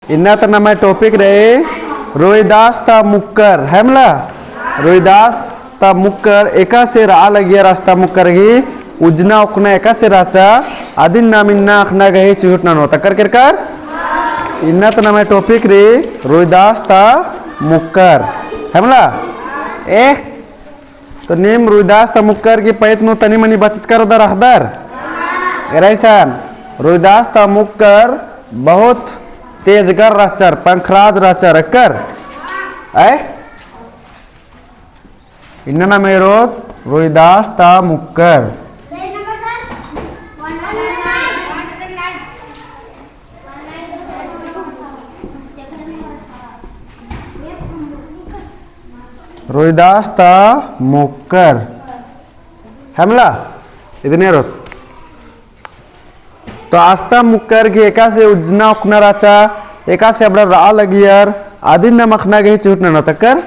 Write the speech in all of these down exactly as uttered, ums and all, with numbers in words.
इन्ना ता नम्है topic रई रोहिदास ता मुक्कर, है मला? रोहिदास ता मुक्कर एकासे रआ लगियर, आस ता मुक्कर गही उज्जना ओक्कना एकासे रहचा, अदिन नाम इन्ना अख़ना गही चिहुट ननोत। अक्कर केरकर? इन्ना ता नम्है topic रई रोहिदास ता मुक्कर, है मला? एह तो नीम रोहिदास ता मुक्कर की पैत नू तनी मनी बचचकर रअदर अख़दर? एरा इसन, रोहिदास ता मुक्कर बहुत तेजगर रहचर, पंखराज रहचर, अक्कर? ऐ? इन्ना नाम एरोत रोहिदास ता मुक्कर। रोहिदास ता मुक्कर, है मला? इदने रोत। तो आस ता मुक्कर गही एकासे उज्जना ओक्कना रहचा, एकासे अबड़ा रआ लगियर, अदिन नाम अख़ना गही चिहुट ननोत। अक्कर?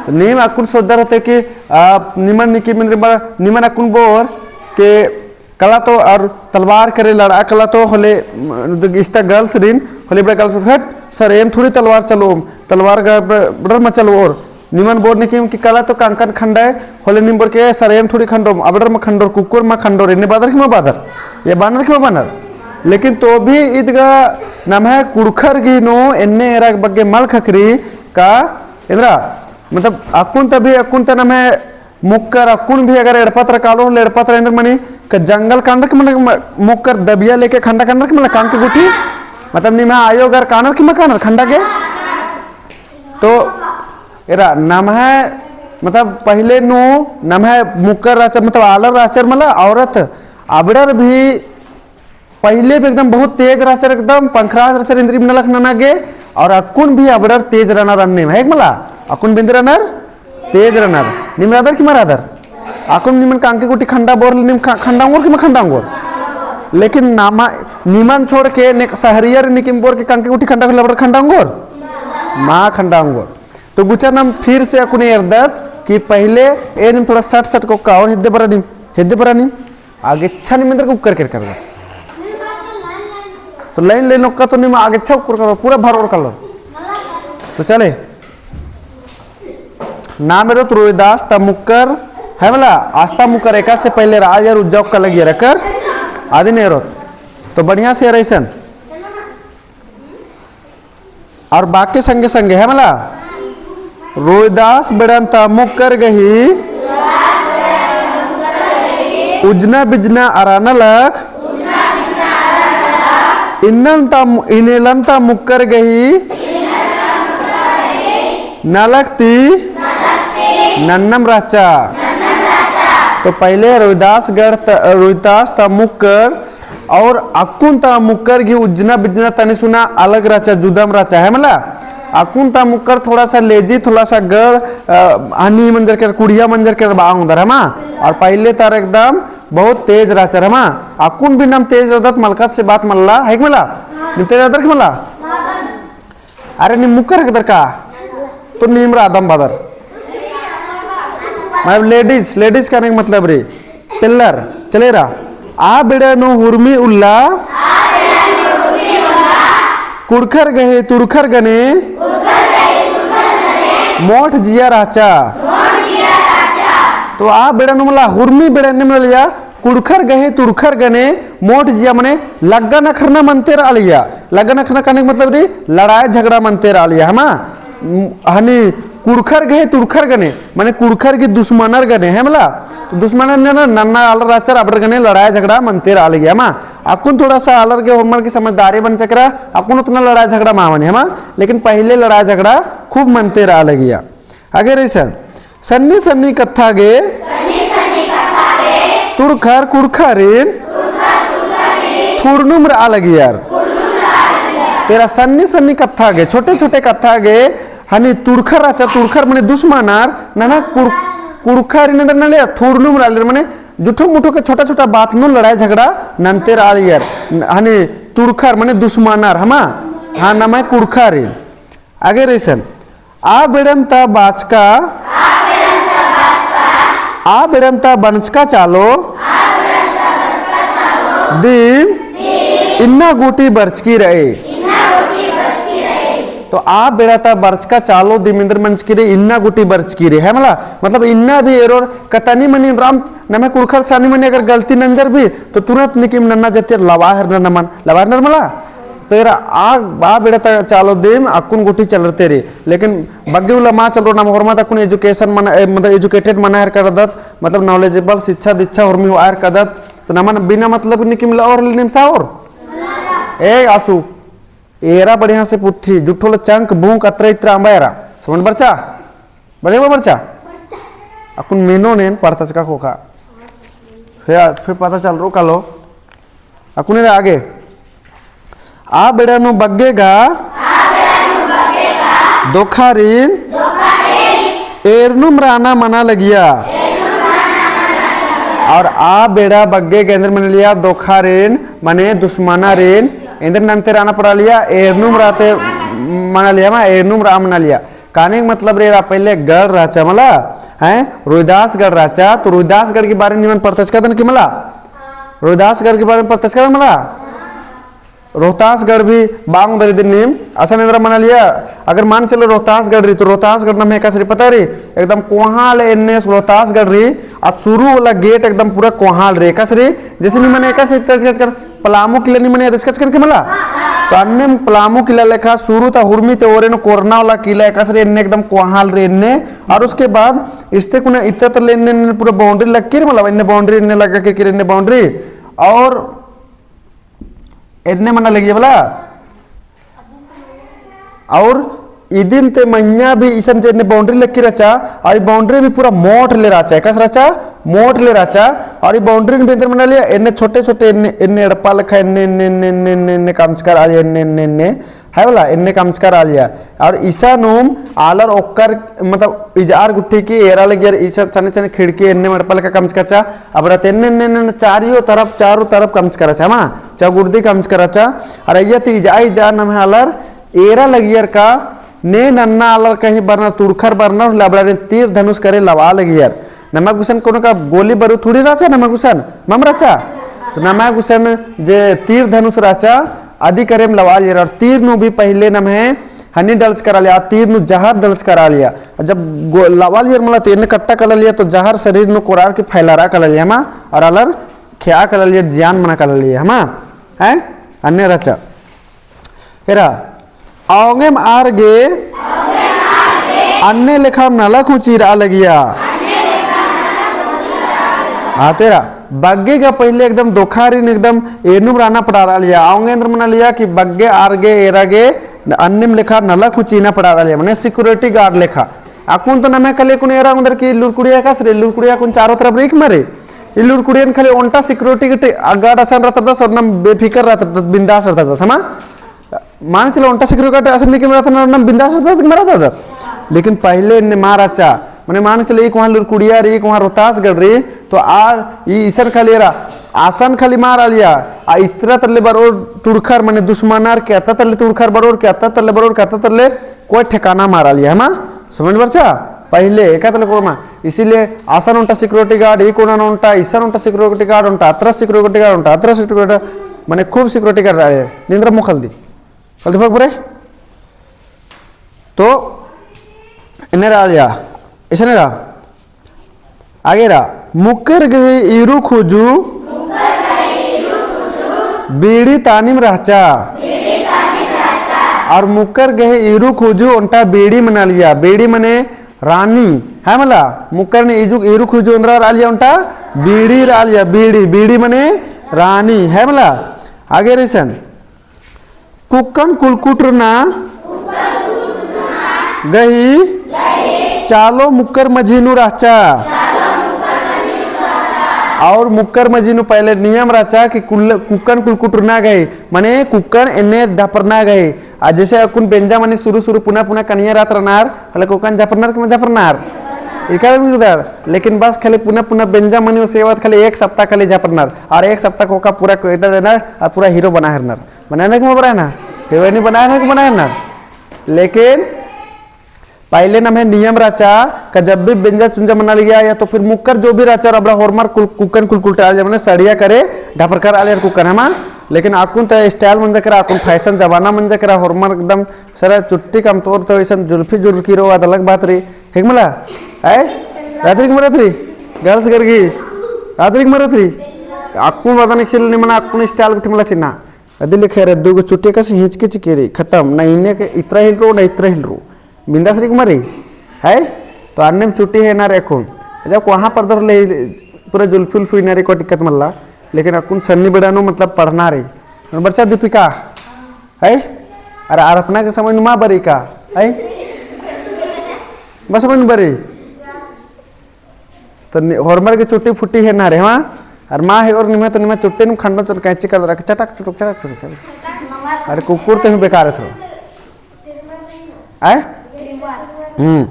तो नीम अक्कुन सोचदर रहते कि, आ, निमन निकी मिंद्री बड़ा, निमन अक्कुन बोर के कला तो और तलवार करे लड़आ कला तो होले, म, इस्ता girls रिन, होले बड़ा girls हट, सर एम थोड़ी तलवार चलो, तलवार ग-, ब-, बड़र मा चलो और निमन बोर निकिम कि कला तो कांकन खंडय, होले नीम बोर के सर एम थोड़ी खंडोम, अबड़र मा खंडोर, कुक्कोर मा खंडोर, एन्ने बादर कि मा बादर, ये बानर कि मा बानर। लेकिन तो भी इदगा नम्है कुँड़ुख़र गही नू एन्ने एरा बग्गे मल ख़क्खरी का एन्दरा, मतलब अक्कुन ता भी, अक्कुन ता नम्है मुक्कर अक्कुन भी अगर एड़पा तरा कालोर, एड़पा तरा एन्देर मनी का जंगल कानर कि मनी म-, मुक्कर दबिया लेके खंडा कानर कि मला कांके गुट्ठी? मतलब निम्है आयो अगर कानर कि मा कानर खंडा गे? तो एरा नम्है मतलब पहिले नू नम्है मुक्कर रहचर मतलब आलर रहचर मला औरत अबड़र भी पहिले भी एकदम बहुत तेज रहचर, एकदम पंखराज रहचर, इन्द्रिम नलख नना गे, और अक्कुन भी अबड़र तेज रअनर अन्नेम, है कि मला? अक्कुन भी इन्द्र रअनर, तेज रअनर। नीम रअदर कि मा रअदर? अक्कुन निमन कांके गुट्ठी खंडा बोर, नीम ख-, खंडा ओंगोर कि मा खंडा ओंगोर? लेकिन नामा, निमन छोड़ के ने सहरियर निकिम बोर के कांके गुट्ठी खंडा ओंगोर, अबड़र खंडा ओंगोर? मा खंडा ओंगोर। तो गुचा नाम फिर से अक्कुन एरदत कि पहिले ए नीम थोड़ा सट सट कोक्का और हेद्दे बरा नीम, हेद्दे बरा नीम। आगे अच्छा नीम एन्देर कुक्कर केरकर। तो line line ओक्का तो नीम आगे अच्छा कुक्कर करो, पूरा भरोर कलर। तो चले। नाम एरोत रोहिदास ता मुक्कर, है मला? आस ता मुक्कर एकासे पहिले रआ लगियर, उज्जा ओक्का लगियर अक्कर। अदिन एरोत। तो बढ़िया से रइसन। और बाकी संगे संगे है मला, रोहिदास बेड़न ता मुक्कर गही उज्जना बिज्जना अरा नलख, इन्नन ता मु-, इन्नेलन ता मुक्कर गही नलख ती नन्नम रहचा। तो पहिले रोहिदासगढ़ त-, रोहिदास ता मुक्कर और अक्कुन ता मुक्कर गही उज्जना बिज्जना तनी सुना अलग रहचा, जुदम रहचा, है मला? अक्कुन ता मुक्कर थोड़ा सा lazy, थोड़ा सा गड़, अ, हनी मंजर केर, कुड़िया मंजर केर बआ ओंगदर, है मा? और पहिले तार एकदम बहुत तेज रहचर, है मा? अक्कुन भी नाम तेज रअदत, मलकत से बात मल्ला, है कि मला? नीम तेज रअदर कि मला? अरे नीम मुक्कर हिकदर का? तो नीम रअदम बअदर। मतलब ladies, ladies कहने का मतलब रई, तेल्लर, चले रआ। आ बेड़ा नू हुरमी उल्ला, कुँड़ुख़र गही तुँड़ुख़र गने, मोठ जिया रहचा। तो आ बेड़ा नू मला हुरमी बेड़ा नू मला कुँड़ुख़र गही तुँड़ुख़र गने मोठ जिया मने लग्गा नखरना मनते रआ लगिया। लग्गा नखरना कहने का मतलब रई लड़ाई झगड़ा मनते रआ लगिया, है मा? हनी कुँड़ुख़र गही तुँड़ुख़र गने, मने कुँड़ुख़र गही दुस्मनर गने, है मला? तो दुस्मनर ने ना नन्ना आलर रहचर अबड़र गने लड़ाई झगड़ा मनते रआ लगिया, है मा? अक्कुन थोड़ा सा आलर गे होरमर की समझदारी बन चकरा, अक्कुन उतना लड़ाई झगड़ा मा मने, है मा? लेकिन पहिले लड़ाई झगड़ा खूब मनते रआ लगिया। आगे रइसन, सन्नी सन्नी कत्था गे तुँड़ुख़र कुँड़ुख़रिन थुड़नुम रआ लगियर। तेरा सन्नी सन्नी कत्था गे, छोटे छोटे कत्था गे, हनी तुँड़ुख़र रहचा, तुँड़ुख़र मने दुस्मनर, नना कुँड़-, कुँड़ुख़रिन एन्देर नना लगियर, थुड़नुम रआ लगियर, मने जुठो मुठो के छोटा छोटा बात नू लड़ाई झगड़ा नन्ते रआ लगियर। हनी तुँड़ुख़र मने दुस्मनर, है मा? हाँ, नम्है कुँड़ुख़रिन। आगे रइसन, आ बेड़न ता बाचका, आ बेड़न ता बनचका चालो, दिम इन्ना गूटी बरचकी रई। तो आ बेड़ा ता बरचका चालो दिम एन्देर मंजकी रई, इन्ना गूटी बरचकी रई, है मला? मतलब इन्ना भी एरोर कतनी मनी राम नम्है कुँड़ुख़र सानी मनी अगर गलती नंजर भी, तो तुरंत निकिम नन्ना जतियर लवा हेरनर नमन, लवा हेरनर मला? तो एरा आ, आ बेड़ा ता चालो दिम अक्कुन गूटी चलरते रई, लेकिन बग्गे उल्ला मा चलरो नम होरमा ता अक्कुन education मना, ए, मतलब educated मना हेरकदत, मतलब knowledgeable शिक्षा दीक्षा होरमी होआ हेरकदत, तो नमन बिना मतलब निकिम लवा हेरले निमसा होर? ए आसू, एरा बढ़िया से पुथी, जुठो ला चंक, भूंक, अतरा इतरा अम्बा एरा। समझ बरचा? बढ़िया बा बरचा? अक्कुन मेनो नेन पढ़तचका ख़ोख़ा। फिर, फिर पता चलरो कालो। अक्कुन एरा आगे। आ बेड़ा नू बग्गे गा दोखारिन एरनुम रअना मना लगिया। और आ बेड़ा बग्गे गा एन्देर मना लिया दोखारिन, मने दुश्मनारिन, एन्देर नन्ते रअना पड़ा लिया, एरनुम रअते मना लिया, मा एरनुम रआ मना लिया। कहने का मतलब रई एरा पहिले गढ़ रहचा मला, हैं? रोहिदास गढ़ रहचा, तो रोहिदास गढ़ के बारे में निमन पढ़तचका दन की मला? रोहिदास गढ़ के बारे में पढ़तचका दन मला? रोहतास गढ़ भी बांग दरी दिन नीम, असन एन्दरा मना लिया, अगर मान चलो रोहतास गढ़ रई, तो रोहतास गढ़ नम्है एकासे रई पता रई, एकदम कोहाल एन्ने रोहतास गढ़ रई, आ शुरू वाला gate एकदम पूरा कोहाल रई, एकासे रई, जैसे निमन एकासे तचकचकन, पलामू किला निमन एकासे तचकचकन के मला? तो अन्ने पलामू किला लेखा शुरू ता हुरमी ते ओरे नू कोरना वाला किला एकासे रई, एन्ने एकदम कोहाल रई एन्ने, और उसके बाद इस्ते कुना इत्ता तले एन्ने, एन्ने पूरा boundary लग किर, मतलब एन्ने boundary, एन्ने लगा किर, किर एन्ने boundary, और एन्ने मना लगिया मला। और इदिन ते मइय्याँ भी इसन जे एन्ने boundary लग किर रहचा, और ई boundary भी पूरा मोट ले रहचा, एकासे रहचा, मोट ले रहचा, और ई boundary भी एन्देर मना लिया, एन्ने छोटे छोटे, एन्ने, एन्ने एड़पा लेखा, एन्ने, एन्ने कमचका रआ लिया, एन्ने, एन्ने, एन्ने, है मला, एन्ने कमचका रआ लिया। और इसानुम आलर ओक्कर, मतलब, इजआर गुट्ठी की एरा लगियर इसन छने छने खिड़की एन्ने एड़पा लेखा कमचका रहचा, अबड़ा ते एन्ने, एन्ने, एन्ने, चारियो तरफ, चारों तरफ कमचका रहचा, मा, चौगुर्दी कमचका रहचा, और अइय्या ती इजआ, इजआ नम्है आलर एरा लगियर का, ने नन्ना आलर कहीं बरनर, तुड़खर बरनर, होले अबड़ा ने तीर धनुष करे लवा लगियर। नमा गुसन कोनो का गोली बारूद थोड़ी रहचा, नमा गुसन मम रहचा। तो नमा गुसन जे तीर धनुष रहचा, अदी करेम लवा लगियर। और तीर नू भी पहिले नम्है हनी डलचका रआ लिया, आ तीर नू जहर डलचका रआ लिया। जब गो-, लवा लगियर मला तो एन्ने कट्टा कला लिया, तो जहर शरीर नू कोरार के फैलारा कला लिया, हमा, और आलर खेआ कला लिया, जियान मना कला लिया, हमा, हैं? अन्ने रहचा। एरा, औंगेम आर गे अन्ने लेखा नलख हूँ चीरआ लगिया। हाँ, तो एरा, बग्गे गा पहिले एकदम दोखारिन एकदम एरनुम रअना पड़ारआ लिया। औंगे एन्देर मना लिया कि बग्गे आर गे एरा गे अन्नेम लेखा नलख हूँ चीना पड़ारआ लिया, मने security guard लेखा। अक्कुन तो नम्है खले कुन एरा ओंगदर की लुरकुड़िया एकासे रई, लुरकुड़िया कुन चारों तरफ रई का मरे। ई लुरकुड़ियन खले ओन्टा security guard असन रअदत, और नम बेफिकर रअदत, बिंदास रअदत, हमा? मान चलो ओन्टा security guard असन निकिम रअदत, नम बिंदास रअदत, मल रअदत। लेकिन पहिले एन्ने मल रहचा, मने मान चलो ई कोहाँ लुरकुड़िया रई, ई कोहाँ रोहतासगढ़ रई, तो आ ई इसन खले एरा, असन खले मल रआ लिया, आ इतरा तले बरओर तुड़खर, मने दुश्मनर के अत्ता तले तुड़खर बरओर, के अत्ता तले बरओर, के अत्ता तले कोई ठिकाना मल रआ लिया, हमा? समझ बरचा? पहिले एका तले कोरमा। इसीलिए असन ओन्टा security guard, ई कोना ओन्टा, इसन ओन्टा security guard ओन्टा, अतरा security guard ओन्टा, अतरा security guard, मने खूब security guard रआ लिया। निंद्रा मुखल दी। कल दीपक बरे? तो एन्ने रआ लिया। इसन एरा। आगे एरा, मुक्कर गही ईरू खुजू बीड़ी तानिम रहचा। और मुक्कर गही ईरू खुजू ओन्टा बीड़ी मना लिया। बीड़ी मने रानी, है मला? मुक्कर ने ईजू, ईरू खुजू ओन्द्रा रआ लिया ओन्टा बीड़ी रआ लिया, बीड़ी, बीड़ी मने रानी, है मला? आगे एरा इसन। कुक्कन कुलकुटरना गही चालो मुक्कर मझी नू रहचा। और मुक्कर मझी नू पहिले नियम रहचा कि कुल-, कुक्कन कुलकुटरना गही, मने कुक्कन एन्ने ढपरना गही। आ जैसे अक्कुन बेंजा मनी शुरू शुरू पुना पुना कनिया रअत रअनर, होले कुक्कन झपरनर कि मल झपरनर? इका भी उधर, लेकिन बस खले पुना पुना बेंजा मनी ओसे बाद खले एक सप्ताह खले झपरनर, और एक सप्ताह ख़ोख़ा पूरा कोइदर देनर, और पूरा hero बना हेरनर। बनाना कि मल बनाना? हिरोइनी बनाना कि मल बनाना? लेकिन पहिले नम्है नियम रहचा का जब भी बेंजा चुंजा मना लगिया या तो फिर मुक्कर जो भी रहचा अबड़ा होरमर कुल-, कुक्कन कुलकुटरआ लिया, मने सड़िया करे ढपरकरआ लिया कुक्कन, हमा? लेकिन अक्कुन तो style मंजा केरा, अक्कुन fashion जमाना मंजा केरा, होरमर एकदम सरा चुट्टी कमतोर तो इसन जुल्फी जुर्की रओ, आद अलग बात रई, है कि मला? आय? रात रई कि मल रात रई? Girls करगी। रात रई कि मल रात रई? अक्कुन बदन एकसिल निमन अक्कुन style गुट्ठी मला चिन्हा। अदी लेखे रे, दुगो चुट्टी कस हिचकी चिकी रई, खतम। ना इन्ने के इतरा हिल रओ, ना इतरा हिल रओ। बिंदास रई कि मल रई? है? तो अन्नेम चुट्टी हेना रई अक्कुन। जब कोहाँ परदर ले पूरा जुल्फी उल्फी हेना रई, कोई दिक्कत मल्ला। लेकिन अक्कुन सन्नी बेड़ा नू मतलब पढ़ना रई। बरचा दीपिका? है? अरे आर अपना के समय नू मा बरई का? है? बस समय नू बरई? तो नि-, होरमर के चुट्टी फुट्टी हेना रई, हाँ? अर मा है और निम्है तो निम्है चुट्टी नू खंडो चुट कैंची कर रख, चटक चुटुक, चटक चुटुक, चटक। अरे कुकुर ते हूँ बेकार है थो। आय? हम्म।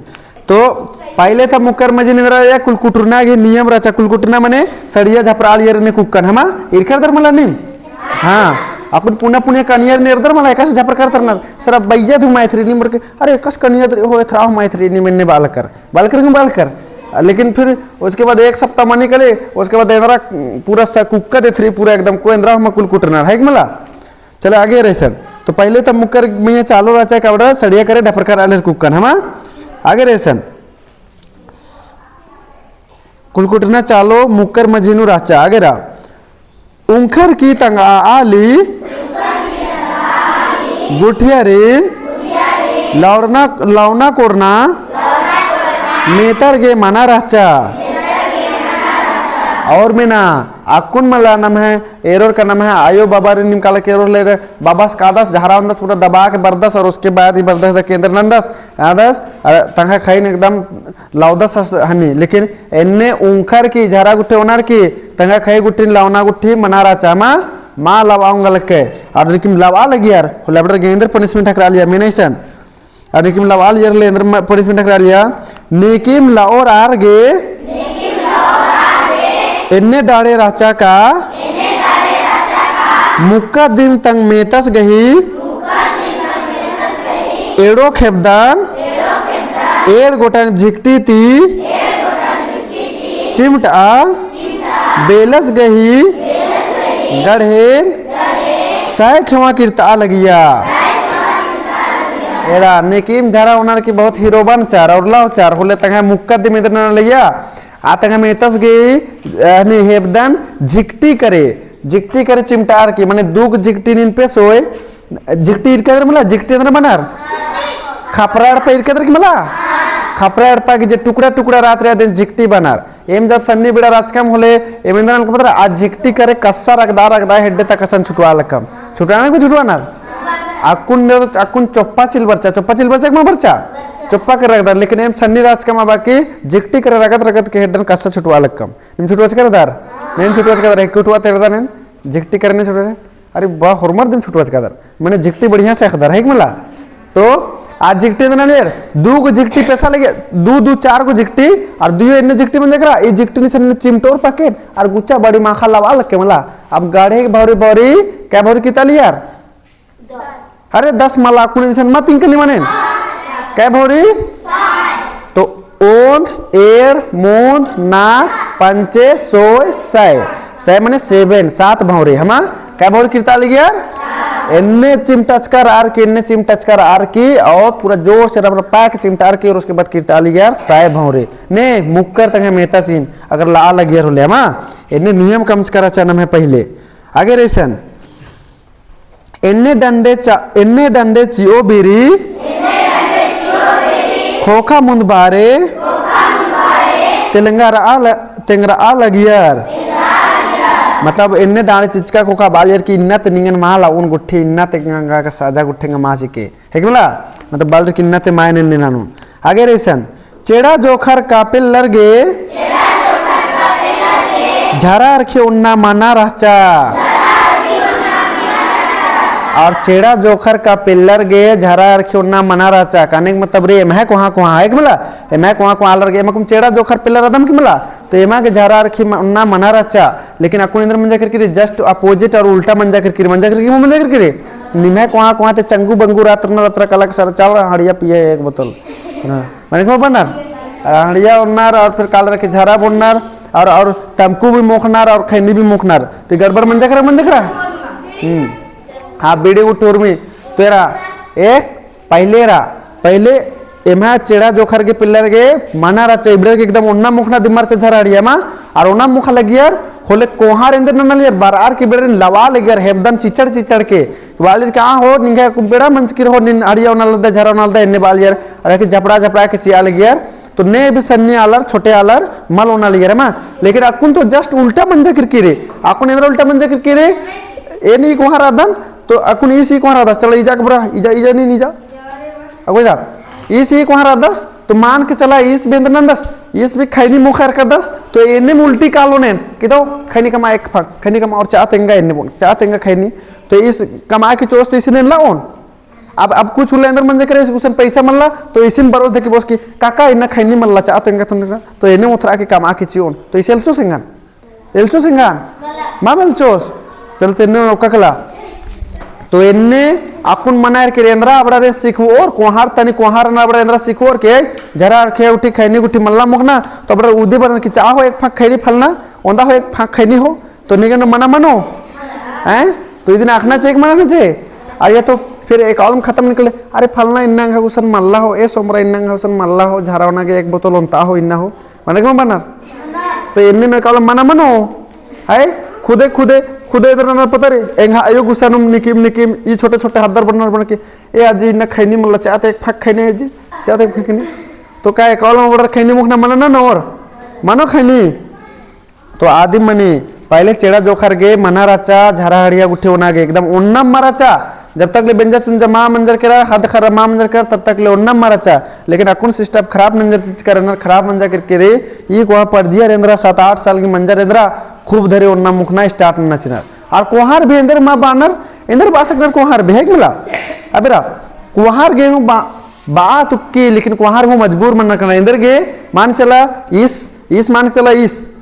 तो पहले ता मुक्कर मझी नू एन्दरा या कुलकुटरना गे नियम रहचा, कुलकुटरना मने सड़िया झपरालियर ने कुक्कन, हमा? इरखर दर मला नीम? हाँ। अक्कुन पुना पुना कनियर ने एरदर मला एकासे झपर करदर ना। सरा बइया धुमाइत रई नीम बरके, अरे एकासे कनियर हो एथरा हूँ माइत रई नीम एन्ने बालकर। बालकर क्यों बालकर? लेकिन फिर उसके बाद एक सप्ताह मनी कले, उसके बाद एन्दरा पूरा स-, कुक्का देथरी पूरा एकदम को एन्दरा हूँ कुलकुटरना, है कि मला? चले आगे रई सन। तो पहले तो मुक्कर मइया चालो रहचा का बड़ा सड़िया करे ढपरकर आलर कुक्कन, हमा? आगे रई सन। कुलकुटरना चालो मुक्कर मझी नू रहचा, आगे रआ। उंखर की तंगआ आली गुठियारिन लौड़ना, लौना कोड़ना मेतर गे मना रहचा। और मेना अक्कुन मला नम्है एरोर का नम्है आयो बाबारिन निम काला के एरोर ले रे, बाबस कादस, झरा ओन्दस, पूरा दबा के बरदस और उसके बाद ही बरदस द केंद्र नन्दस, आदस, अ, तंग्है खईन एकदम लौदस हस-, हनी। लेकिन एन्ने उंखर की झरा गुट्ठी ओनर की तंग्है खई गुट्ठिन लौना गुट्ठी मना रहचा, मा, मा लौआ ओंगा लक्के। और नीकिम लौआ लगियर, होले अबड़र गे एन्देर punishment हकरालिया, मेना इसन। अउर नीकिम लवआ लगियर ले एन्देर म-, punishment हकरालिया। नीकिम लओर आर गे एन्ने डाड़े रहचा का मुक्का दिम तंग मेतस गही एड़ो खेबदन एड़ गोटंग झिकटी ती चिमटआर बेलस गही गढ़ेन सय खेवा किर्तआ लगिया। एरा, नीकिम झरा ओनर की बहुत हीरो बनचार और लवचार होले तंग्है मुक्का दिम एन्देर नना लगिया। आ तंग्है मेतस गही, अ, नी हेबदन झिकटी करे, झिकटी करे चिमटआर की, मने दुग झिकटी नीन पेसोय, झिकटी इरका दर मला, झिकटी एन्देर मनर। खपरा एड़पा इरका दर की मला, खपरा एड़पा की जे टुकड़ा टुकड़ा रहत रई अदिन झिकटी बनर। एम जब सन्नी बेड़ा रहचकम होले, एम एन्देर नलकम पता रई, आ झिकटी करे कस्सा रगदा रगदा हेड्डे तक असन छुटवा लकम। छुटवानर की छुटवानर? अक्कुन ने, अक्कुन चोप्पा चिल बरचा, चोप्पा चिल बरचा कि मा बरचा? चोप्पा करे रगदा, लेकिन एम सन्नी रहचकम अबकी झिकटी करे रगद रगद के हेड्डन कस्सा छुटवा लकम। नीम छुटवाचका रअदर? नीम छुटवाचका रअदर, हेके उठवा तेरदा नीम, झिकटी करे नीम छुटवाचका। अरे बा, होरमर दिम छुटवाचका रअदर। मने झिकटी बढ़िया से अख़दर, है कि मला? तो आ झिकटी एन्देर ननियर, दू गो झिकटी पेसा लगे, दू, दू, चार गो झिकटी, और दुइयो एन्ने झिकटी मंजा केरा, ई झिकटी नीसन चिमटोर पाकेन, और गुच्चा बड़ी माखा लवआ लक्के मला। अब गढ़े के भौरी, भौरी, कै भौरी किर्ता लगियर? अरे दस मला कुने निसन मत इंकनी मनेन। कै भौरी? तो ओन्द, एंड़, मोन्द, नाग, पंचे, सोय, सय। सय मने seven, सात भौरी। हमा कै भौरी किर्ता लगियर? एन्ने चिमटचकर आर की, एन्ने चिमटचकर आर की, और पूरा जोर से रपरपाय के चिमटआर की, और उसके बाद किर्ता लगियर सय भौरी। ने मुक्कर तंग्है मेतासिन, अगर लआ लगियर होले, हमा एन्ने नियम कमचकर रहचा नम्है पहिले। आगे रई सन। एन्ने डंडे चा-, एन्ने डंडे चिओ बीरी, खोखा मुन्द बारे, तेलंगा रआ ल-, तेंगरआ लगियर। मतलब एन्ने डांड़े चिचका खोखा बालियर की इन्ना ते निंगन मा लओन गुट्ठी, इन्ना ते गंगा का साजा गुट्ठेंगा मा चिके। है कि मला? मतलब बालियर की इन्ना ते मायने ने नानून। आगे रई सन। चेड़ा जोखर का पेल्लर गे झरा अरखी ओन्ना मना रहचा। और चेड़ा जोखर का पेल्लर गे झरा अरखी ओन्ना मना रहचा। कहने का मतलब रई, एम्है कोहाँ कोहाँ है कि मला? एम्है कोहाँ कोहाँ आलर गे, एमा कुम चेड़ा जोखर पेल्लर रअदम कि मला? तो एमा गे झरा अरखी म-, ओन्ना मना रहचा। लेकिन अक्कुन एन्देर मंजा केरकी रई, just opposite और उल्टा मंजा केरकी रई, मंजा केरकी रई, मंजा केरकी रई। निम्है कोहाँ कोहाँ ते चंगू बंगू रात्र न रात्र कलक सर चाल रहा हड़िया पिए एक बोतल। हाँ। मने को बनर? हड़िया ओन्नर और फिर कालर की झरा बोन्नर और, और तमकू भी मोखनर और खैनी भी मोखनर। तो गड़बड़ मंजा केरा, मंजा केरा? हम्म। हाँ, बीड़ी गुट्ठी उर्मी। तो एरा, एक, पहले एरा, पहले एम्हा चेड़ा जोखर गे पिल्लर गे मना रहचा, इबड़र गे एकदम ओन्ना मोख़ना दिम रहचा झरा हड़िया मा, और ओन्ना मोख़ा लगियर, होले कोहार एन्देर नना लगियर, बरअर की बेड़न लवा लगियर, हेबदन चिचड़ चिचड़ के, बालिर का हो, निंग्है बेड़ा मंजकी रओ, नीन हड़िया ओना लगदय, झरा ओना लगदय, एन्ने बालियर, और एके झपड़ा झपड़ा के चिआ लगियर, तो ने भी सन्नी आलर, छोटे आलर, मल ओना लगियर, है मा? लेकिन अक्कुन तो just उल्टा मंजा केरकी रई। अक्कुन एन्दरा उल्टा मंजा केरकी रई, एन ई कोहार रअदन, तो अक्कुन ईस ई कोहार रअदस, चला इजा के बरा, इजा, इजा नीन इजा। अक्कुन इजा, ईस ई कोहार रअदस, तो मान के चला ईस भी एन्दरा नन्दस, ईस भी खैनी मोख़र करदस, तो एन्नेम उल्टी कालोन एन, कि दव, खैनी कमआ एक फाँक, खैनी कमआ और चाह तेंगा एन्ने बोन, चाह तेंगा खैनी, तो ईस कमआ के चिओस तो ईसिन एन लओन। अब, अब कुछ उल्ला एन्दर मंजा केरा, गुसन पैसा मल्ला, तो इसिन बरओस देखिबओस कि काका इन्ना खैनी मल्ला, चाह तेंगा तुन, तो एन्ने ओथरआ के कमआ के चिओन, तो इसे एल्चोस एंगन? एल्चोस एंगन? मल एल्चोस। चलते एन्ने ओक्का कला। तो एन्ने अक्कुन मना केरा एन्दरा अबड़ारे सिखओर, कोहार तनी कोहार ना अबड़ा एन्दरा सिखओर के, झरा ख़ेख़ेल गुट्ठी खैनी गुट्ठी मल्ला मोख़ना, तो अबड़ा उदी बरन कि चाह हो एक फाँक खैनी फलना, ओन्दा हो एक फाँक खैनी हो, तो निंगन मना मनो? हैं? तो इदिन अख़ना चाहिए कि मना चाहिए? अरे ये तो फिर एकालम खतम निकले, अरे फलना इन्ना एंगा गुसन मल्ला हो, ए सोमरा इन्ना एंगा गुसन मल्ला हो, झरा ओना गे एक बोतल ओन्ता हो, इन्ना हो। मना कि मल मना? तो एन्ने में एकालम मना मनो? हैं? खुदे, खुदे, खुदे एन्दर नना पता रई, एंग्है अयो गुसनुम निकिम, निकिम, ई छोटे, छोटे हद्दर बनर बन के, ए आजी इन्ना खैनी मल्ला, चाह ते एक फाँक खैनी आजी, चाह ते एक फाँक खैनी। तो का एकालम अबड़र खैनी मोख़ना मना ननोर? मनो खैनी? तो आदिम मनी, पहले चेड़ा जोखर गे मना रहचा, झरा हड़िया गुट्ठी ओना गे एकदम ओन्नम मल रहचा। जब तक ले बेंजा चुंजा मल मंजर केरा, हद खर्रा मल मंजर केरा, तब तक ले ओन्नम मल रहचा। लेकिन अक्कुन system खराब नंजर चिच्चका रअनर, खराब मंजा केरकी रई, ई कोहा परदियर एन्दरा सात आठ साल की मंजर एन्दरा खूब धरे ओन्ना मोख़ना start नना चिनर। और कोहार भी एन्दर मल बअनर, एन्दर बआ सकनर कोहार भी, है कि मला? अबड़ा, कोहार गे हूँ बआ, बआ तुक्की, लेकिन कोहार हूँ मजबूर मन्ना कना, एन्दर गे मान चला ईस, ईस मान चला ईस,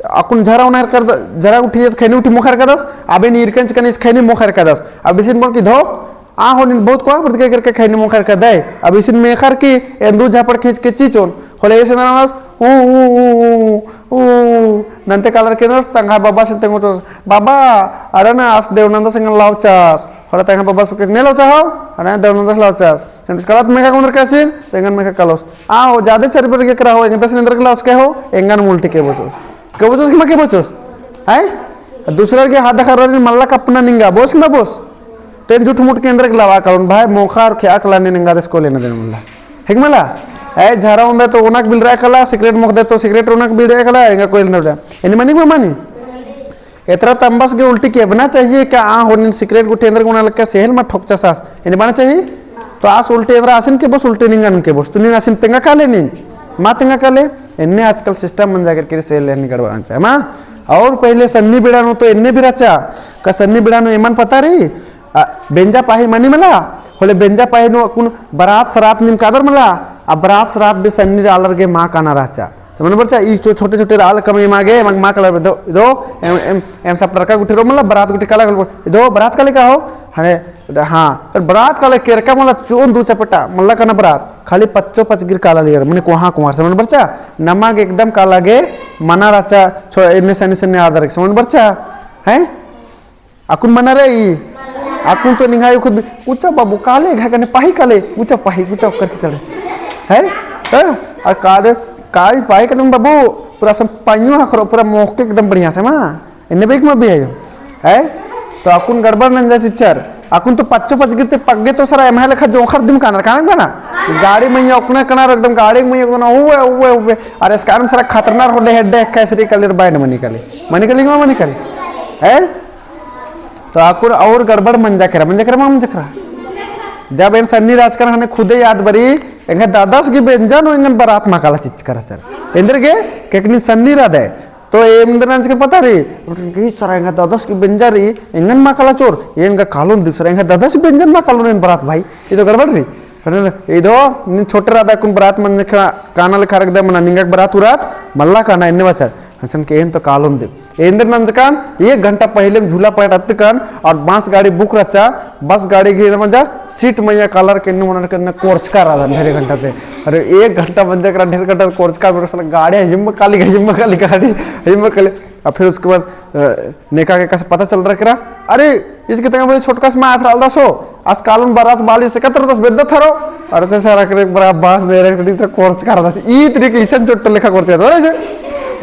अक्कुन झरा ओना केरकदस, झरा गुट्ठी खैनी गुट्ठी मोख़र केरकदस, अबे नीर कंच कनिस खैनी मोख़र केरकदस। अब इसिन बोल कि धो, आ हो नीन बहुत कोहा बरदके करके खैनी मोख़र केरकदय। अब इसिन मेख़र की एन्दू झापड़ खींच के चिचोन। होले इसिन ननस, ऊ, ऊ, नन्ते कालर के नस, तंग्है बाबासिन तेंगोचोस, बाबा, अरे ना आस देवनन्दस एंगन लाउचास। होले तंग्है बाबास के ने लाउचा हो? अरे देवनन्दस लाउचास। एन कलत मेख़ा कोन्दर कासिन, एंगन मेख़ा कालोस। आ हो, जादे चरबर गे केरा हो, एंगन दस निंदर के लाउचकय हो, एंगन उल्टी केबोचोस। केबोचोस कि मल केबोचोस? हैं? दूसरा के हाथ दखा रोनी मल्ला कपना निंगा, बोस कि मल बोस? तेन झूठ मूठ के एन्दर के लावा कालोन, भाई, मोख़ा और ख़ेआ कला ने निंगा दस को लेना देना मल्ला। है कि मला? ए, झरा ओन्दय तो ओनक बिलरा कला, सिगरेट मोख़दय तो सिगरेट ओनक बिलरा कला, एंगा कोई लेना बेटा। एन्ने मनी कि मल मनी? एतरा तम्बस गे उल्टी केबना चाहिए का? आ हो नीन सिगरेट गुट्ठी एन्दर गुना लक्का सेहल मा ठोकचस आस। एन्ने बअना चाहिए? तो आस उल्टी एन्दरा आसिन केबोस, उल्टी निंगन केबोस। तो नीन आसिन तेंगा काले नीन? मल तेंगा काले? एन्ने आजकल system मंजा केरकी रई सेहल एन्ने गड़बड़ान चाही। मा? और पहले सन्नी बेड़ा नू तो एन्ने भी रहचा। का सन्नी बेड़ा नू एमन पता रई? आ, बेंजा पाही मनी मला? होले बेंजा पाही नू अक्कुन बरात सरात निम कादर मला? आ बरात सरात भी सन्नी आलर गे मल काना रहचा। समझ बरचा, ई छो-, छोटे छोटे आल कम एमा गे, एमा गे मल काला दो, दो, एम, एम, एम सब लड़का गुट्ठी रओ, मतलब, बरात गुट्ठी काला, दो, बरात काले का हो? हने, हाँ, पर बरात काले केरका, मतलब, चोन दू चपटा, मल्ला काना बरात, खाली पच्चो पचगिर काला लेर, मने कोहा कुंवार, समझ बरचा, नमा गे एकदम काला गे, मना रहचा, छो-, एन्ने सन्नी सन्नी आदर, समझ बरचा, हैं? अक्कुन मना रई? अक्कुन तो निंग्है खुद भी, "उचा बाबू, काले घा कने पाही काले, उचा पाही, उचा करके चले।" है? हैं? और काले, काले पाही कने बाबू, पूरा सब पाइयों हखरो, पूरा मोख के एकदम बढ़िया से मा। एन्ने बेक मा भी आयो। है? तो अक्कुन गड़बड़ नंजा चिच्चर। अक्कुन तो पच्चो पचगिर ते पग्गे तो सरा एम्है लेखा जोंखर दिम कानर, कानर बना? गाड़ी मइय्याँ ओकने कनार एकदम गाड़ी मइय्याँ ओकने, उवे, उवे, उवे। अरे स्कान सरा खतरनाक होले हेड्डे कैसरी काले बाइन मनी काले। मनी काले कि मा मनी काले? है? तो अक्कुन और गड़बड़ मंजा केरा, मंजा केरा, मा मंजा केरा। जब एन सन्नी रहचकन हने खुदे याद बरई, एंग्है दादस गे बेंजा नू एंगन बरात मल काला चिच्चका रहचर। एन्देरगे, केकनी सन्नी रअदय। तो एन्देर नंजकन पता रई, कि सरा एंग्है दादस गे बेंजा रई, एंगन मल काला चिओर, एन गा कालोन दिम सरा, एंग्है दादस गे बेंजन मल कालोन एन बरात भाई, ई तो गड़बड़ रई। इदो, नीन छोटे रअदय अक्कुन बरात मंजा काना लेखा रअदय मना, निंगा बरात उरात, मल्ला काना एन्ने बाचर। अइसन के एन तो कालोन दे। एन्देर नंजकन, एक घंटा पहिले झूला पाट अत्तकन, और बस गाड़ी book रहचा, बस गाड़ी गे मंजा, seat मइय्याँ कालर के एन्ने मनर के एन्ने कोरचका रअदन ढेर घंटा ते। अरे, एक घंटा मंजा केरा, ढेर घंटा कोरचका, मेरे साला गाड़ी हिम्म काली, हिम्म काली गाड़ी, हिम्म काली। और फिर उसके बाद, अ, नेका के कस पता चल रहा केरा, अरे, इसके तंग भाई छोटका से माथ रालदस हो, आस कालोन बरात बाली से कतर दस बेद्दत हरो। अरे से सारा करे बरा बास मेरे कटी तो कोरचका रअदस। ई तरीके इसन चोट लेखा कोरचका रअदस।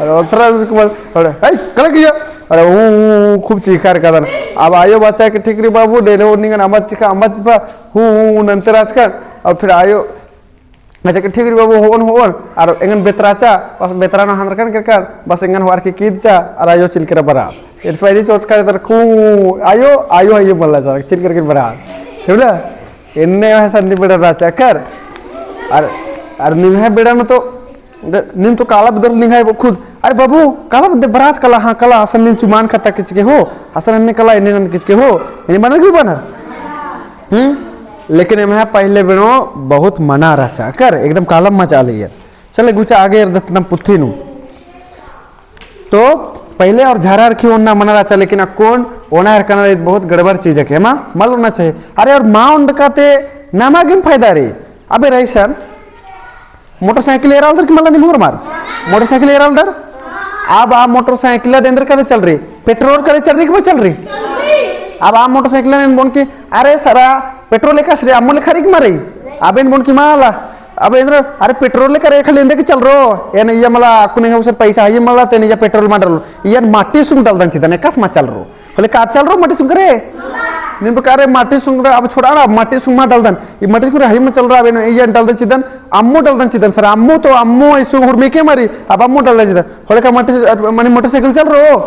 अरे ओथरा उसके बाद, अरे, "हे, कला किया?" अरे, ऊ, ऊ, ऊ, खूब चीखार कादन। अब आयो बाचा के, "ठीक रई बाबू, डेले ओ निंगन अम्बा चिखा, अम्बा चिपा, हूँ, हूँ, हूँ," नंतर आजकल। अब फिर आयो, अच्छा के ठीक रई बाबू, होओन, होओन, आर एंगन बेतराचा, बस बेतरा ना हंदरकन केरकन, बस एंगन होअर के कीदचा, आर आयो चिल केरा बरात। एर पहली सोच कर इधर खूं, आयो, आयो, आयो मल्ला चा, चिल केरकन बरात। हेबला? एन्ने है सन्नी बेड़ा राचा कर। आर, आर निम्है बेड़ा में तो, द-, नीम तो काला बदल निंग्है खुद। अरे बाबू, काला बदे बरात काला, हाँ, काला, असन नीम चुमान खत्ता किचके हो, असन अन्ने काला, एन्ने नंद किचके हो, एन्ने बनर क्यों बनर? हम्म? लेकिन एम्है पहिले बेड़ो बहुत मना रहचा कर, एकदम कालम मचा लगियर। चले गुचा आगे एरदत नम पुथी नू। तो पहिले और झरा अरखी ओन्ना मना रहचा, लेकिन अक्कुन ओना एरकना रई बहुत गड़बड़ चीज है के, मा मल ओना चाहिए। अरे और मा ओंडका ते नमा गेम फायदा रई। अबे रईसन, मोटरसाइकिल एरालदर कि मला निम्है होरमर? मोटरसाइकिल एरालदर? अब आ मोटरसाइकिल एन्देर करे चल रई? पेट्रोल करे चल रई कि मा चल रई? अब आ मोटरसाइकिल एन बोन कि, "अरे सरा, पेट्रोल एकासे रई, अम्मो लेखा रई कि मा रई?" अब एन बोन कि मला, अब एन्देर, "अरे पेट्रोल करे खाली एन्देर के चल रओ, एन इया मला अक्कुन एंग्है उसन पैसा है मला, तेन इया पेट्रोल मा डलो, इया माटी सुंग डलदन चिदन, एकासे मा चल रओ।" होले का चल रओ माटी सुंग करे? नीम बका अरे माटी सुंग रे, अब छोड़ा ना, माटी सुंग मा डलदन। ई माटी सुंग रे, हई मा चल रओ, अब एन, इया डलदन चिदन, अम्मो डलदन चिदन, सर, अम्मो तो, अम्मो इसु हुरमी के मारी, अब अम्मो डलदन चिदन। होले का माटी, माने मोटरसाइकिल चल रओ?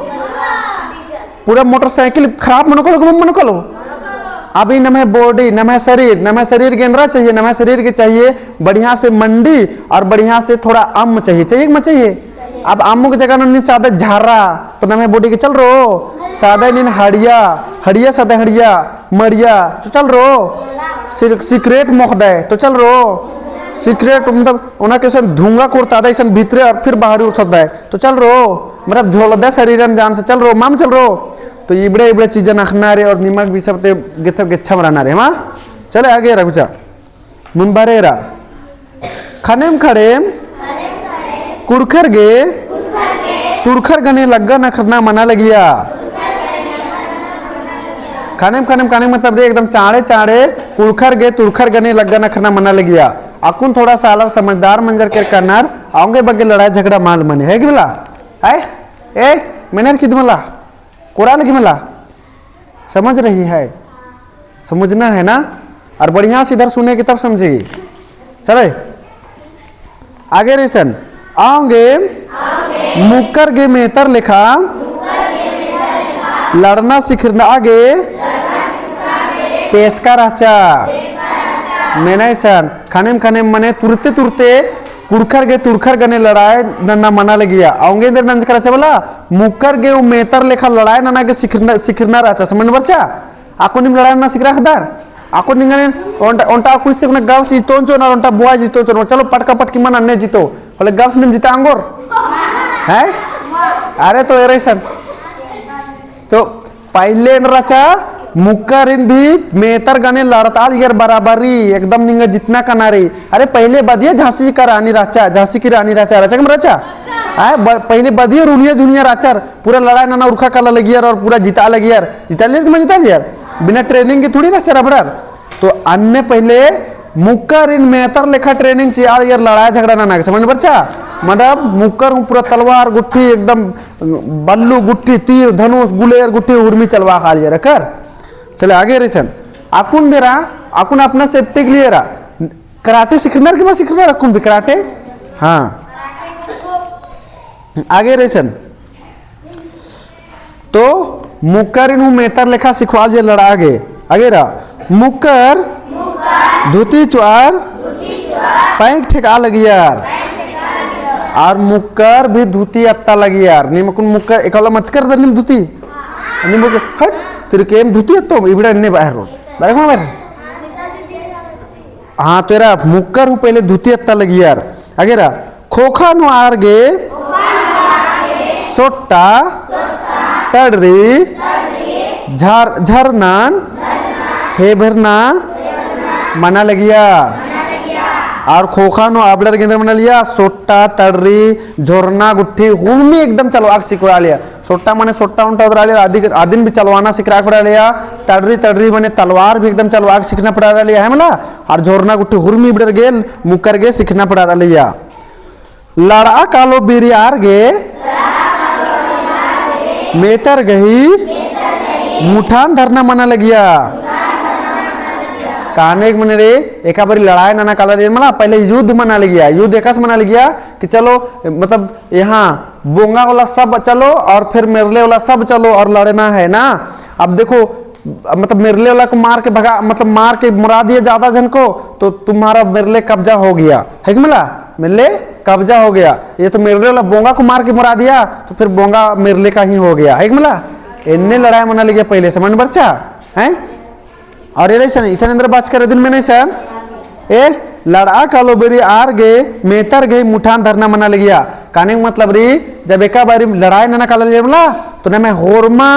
पूरा मोटरसाइकिल खराब मनो कालो, मनो कालो। अभी नम्है body, नम्है शरीर, नम्है शरीर गे एन्दरा चाहिए, नम्है शरीर गे चाहिए बढ़िया से मंडी और बढ़िया से थोड़ा अम्म चाहिए, चाहिए कि मा चाहिए? अब अम्म के जगह नू नीन चादे झरा, तो नम्है body गे चल रओ? सादे नीन हड़िया, हड़िया सादे हड़िया, मड़िया, तो चल रओ? सिर-, सिगरेट मोख़दय, तो चल रओ? सिगरेट मतलब ओना के इसन धुंगा कोरतादय इसन भीतरे और फिर बाहरी उठतादय, तो चल रओ? मतलब झोलदय शरीरन जान से चल रओ, मल चल रओ? तो इबड़े इबड़े चीजन अख़ना रई और निमक भी सब ते गेथ-, गेच्छम रहना रई, हाँ? चले आगे रघुचा। मुन्द बारे एरा। ख़नेम ख़नेम कुँड़ुख़र गे तुँड़ुख़र गने लग्गा नखरना मना लगिया। ख़नेम ख़नेम, ख़नेम मतलब रई एकदम चाँड़े चाँड़े कुँड़ुख़र गे तुँड़ुख़र गने लग्गा नखरना मना लगिया। अक्कुन थोड़ा सा आलर समझदार मंजर केरकनर, औंगे बग्गे लड़ाई झगड़ा मल मनी। है कि मला? है? ए, मेनर किद मला? कोरा लगी मला? समझ रही है? समझना है ना? और बढ़िया से इधर सुनेगी तब समझेगी। चले? आगे रईसन। औंगे मुक्कर गे मेतर लेखा लड़ना सिखरना गे पेसका रहचा। मेना इसन ख़नेम ख़नेम मने तुरते तुरते कुँड़ुख़र गे तुँड़ुख़र गने लड़ाई नन्ना मना लगिया। औंगे एन्देर नंजका रहचा मला, मुक्कर गे ऊ मेतर लेखा लड़ाई नना गे सिखरना, सिखरना रहचा। समझ बरचा? अक्कुन नीम लड़ाई नना सिखरआ अख़दर? अक्कुन निंगन ओन्टा, ओन्टा कुछ से girls इतोन चोन और ओन्टा boys इतोन चोन। चलो पटका पटकी मना अन्ने जितो। होले girls नीम जिता ओंगोर? हैं? अरे तो एरा इसन। तो पहिले एन्देर रहचा, मुक्करिन भी मेतर गने लड़तालियर बराबरी, एकदम निंगा जितना कना रई। अरे पहिले बदिया झांसी का रानी रहचा, झांसी की रानी रहचा, रहचा कि मल रहचा? आय, ब-, पहिले बदिया रुनिया झुनिया रहचर, पूरा लड़ाई नना उरखा काला लगियर और पूरा जिता लगियर। जितालियर कि मल जितालियर? बिना training के थोड़ी रहचर अबड़र। तो अन्ने पहिले मुक्करिन मेतर लेखा training चिआलियर लड़ाई झगड़ा नना गे, समझ बरचा? मतलब मुक्कर हूँ पूरा तलवार गुट्ठी एकदम बल्लू गुट्ठी, तीर, धनुष, गुलेर गुट्ठी, उर्मी चलवा खालियर कर। चले आगे रईसन। अक्कुन बेरा, अक्कुन अपना safety के लिए रा। कराटे सिखरनर कि मल सिखरनर अक्कुन भी कराटे? हाँ। आगे रईसन। तो मुक्करिन हूँ मेतर लेखा सिखवालियर लड़आ गे। आगे रा। मुक्कर धुती चोअर पैंट ठेकआ लगियर। और मुक्कर भी धुती अत्ता लगियर। नीम अक्कुन मुक्कर एकला मत कर दे नीम धुती। नीम मुक्कर, हट, तेरे के एम धुती अत्तो, इबड़ा एन्ने बाहर रो। बाहर कहाँ बाहर? हाँ, तो एरा मुक्कर हूँ पहिले धुती अत्ता लगियर। आगे रा, ख़ोख़ा नू आर गे सोट्टा, तड़री, झर-, झरनन हेबरना मना लगिया। और ख़ोख़ा नू अबड़र गे एन्दर मना लगिया, सोट्टा, तड़री, झरना गुट्ठी हुरमी एकदम चलवाक सिखरआ लगिया। सोट्टा मने सोट्टा ओन्टा उतरआ लगिया, आदि, आदिन भी चलवाना सिखरआ पड़आ लगिया। तड़री, तड़री मने तलवार भी एकदम चलवाक सिखना पड़आ लगिया, है मला? और झरना गुट्ठी हुरमी इबड़र गे, मुक्कर गे सिखना पड़आ लगिया। लड़आ कालो बेरी आर गे मेतर गही मुठान धरना मना लगिया। कानेक मने रे, एका बारी लड़ाई नना काला लगियर मला, पहले युद्ध मना लगिया। युद्ध एकासे मना लगिया कि चलो, मतलब, यहाँ बोंगा वाला सब चलो और फिर मेरले वाला सब चलो और लड़ना है ना। अब देखो, मतलब, मेरले वाला को मार के भगा, मतलब, मार के मुरा दिया ज्यादा जन को, तो तुम्हारा मेरले कब्जा हो गया, है कि मला? मेरले कब्जा हो गया। ये तो मेरले वाला बोंगा को मार के मुरा दिया, तो फिर बोंगा मेरले का ही हो गया, है कि मला? एन्ने लड़ाई मना लगिया पहले, समझ बरचा, हैं? और ये इसन, इसन एन्दर बाचकर दिम मेनय इसन, ए, लड़आ कालो बेरी आर गे मेतर गही मुठान धरना मना लगिया। कानेक मतलब री, जब एका बारी लड़ाई नना काला लगियर मला, तो नम्है होरमा